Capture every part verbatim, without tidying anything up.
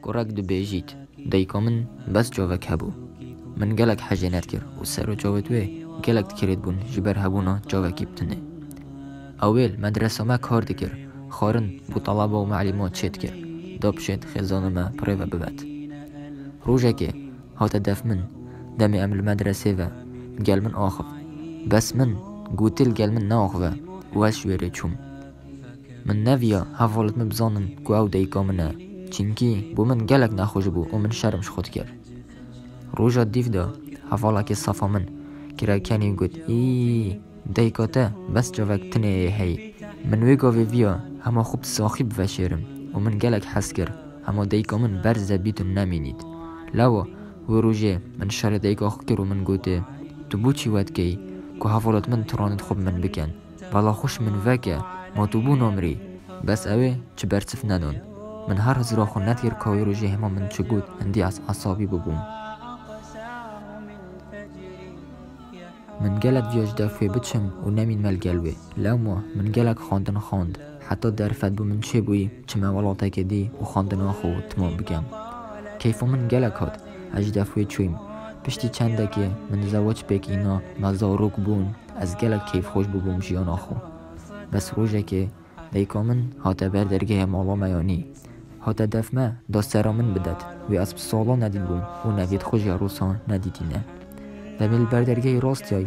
Kurek dibêjît, dayika min bes çavek hebû. Min gelek hejê nedikir û ser û çavêt wê gelek dikirêt bûn ji ber hebûna çavekî bi tinê. Ew ê li medresa me kar dikir, xwarin bo talaba û mealîma çêdikir, da pişêt xêzana me pirê ve bibet. Rojekê hate def min, demê em li medresê ve gel min axif. Bes min gotî li gel min neaxive û ez ji wê rê çûm. Min neviya hevalêt min bizanin ku ew dayika min e, çimkî bo min gelek nexweş bû û min şerm ji xwe dikir. Roja dîv de hevalekê Safa min kire kenî û got, Î, dayika te bes çavek tinê yê heyî. Min wê gavê viya hema xwe bi saxî biveşêrim û min gelek hez kir hema dayika min berze bît û nemînît. Lewa wê rojê min şerê dayika xwe kir û min gotê, Tu bo çi we dikeyî ku hevalêt min tiranêt xwe bi min bikin? Bela xweş min veke, ma tu bo namirî. Bes ew ê çi bersiv nedon. Min her hizira xwe nedikir ka wê rojê hema min çi got, hindî ez esabî bibûm. Min gelek viya ji def wê biçim û nemînme li gel wê. Lewma min gelek xwendin xwend. Heta derfet bû min çêbûyî çime welatekê dî û xwendina xwe temam bikim. Keyfa min gelek hat. Ez ji def wê çûyim. Piştî çendekê min zewac pêk îna, me zarok bûn. Ez gelek keyfxweş bûbûm jiyana xwe. Bes rojekê dayika min hate ber dergehê mala me yanî. Hate def me, da sera min bidet. Wê ez bi sala nedîbûm û neviyêt xwe jî rosa nedîtîne. Demê li ber dergehê rastiyay,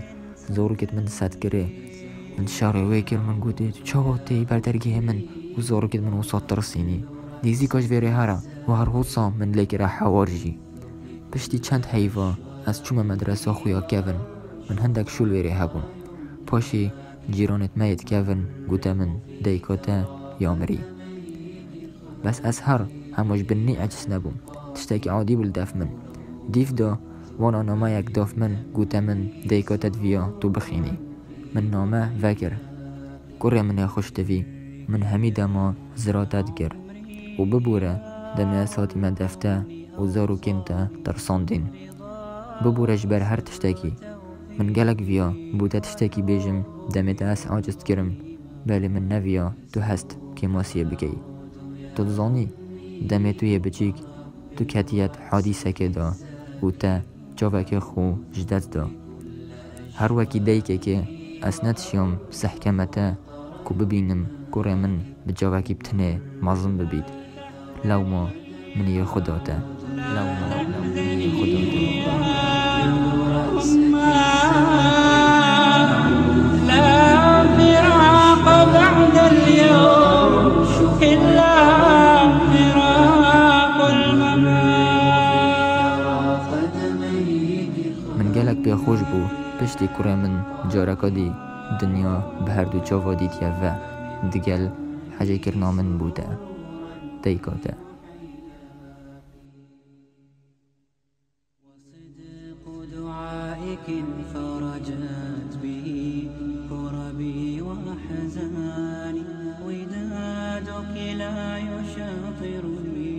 zarokêt min sedkirê. Min şerê wê kir, min gotê, Tu çawa têyî ber dergehê min? Û zarokêt min wisa tirsînî. Nêzîka ji vê rê here û her hosa min lê kire hewar jî. Piştî çend heyva ez çûme medresa xwe ya kevin. Min hindek şûl wê rê hebûn. Paşê cîranêt me yê di kevin gote min, Dayika te ya mirî. Bes ez her hema ji binî eciz nebûm. Tiştekî adî bû li def min. Dîv de wana nameyek daf min, gote min, Dayika te diviya tu bixînî. Min name vekir. Kurê min ê xweş divî, min hemî dema zira te dikir. Û bibûre, demê ez hatîme def te û zarokên te tirsandîn. Bibûre ji ber her tiştekî. Min gelek viya bo te tiştekî bêjim, demê te ez aciz dikirim, belê min neviya tu hest kêmasiyê bikeyî. Tu dizanî, demê tu yê biçîk, tu ketiye di hadîsekê de û te çavekê xwe ji dest da. Her wekî daykekê ez nedişiyam sehkeme te ku bibînim kurê min bi çavekî bi tinê mezin bibît. Lewma min yê xwe da te. Lewma min yê xwe da te. لا فراق بعد اليوم إلا فراق الممات. Min gelek pê xweş bû, piştî kurê min careka dî dinya bi her du çava dîtiye ve, digel hejêkirina min bû te, dayika te. وصدق دعائك فرجت به كربي وأحزاني، ودادك لا يشاطرني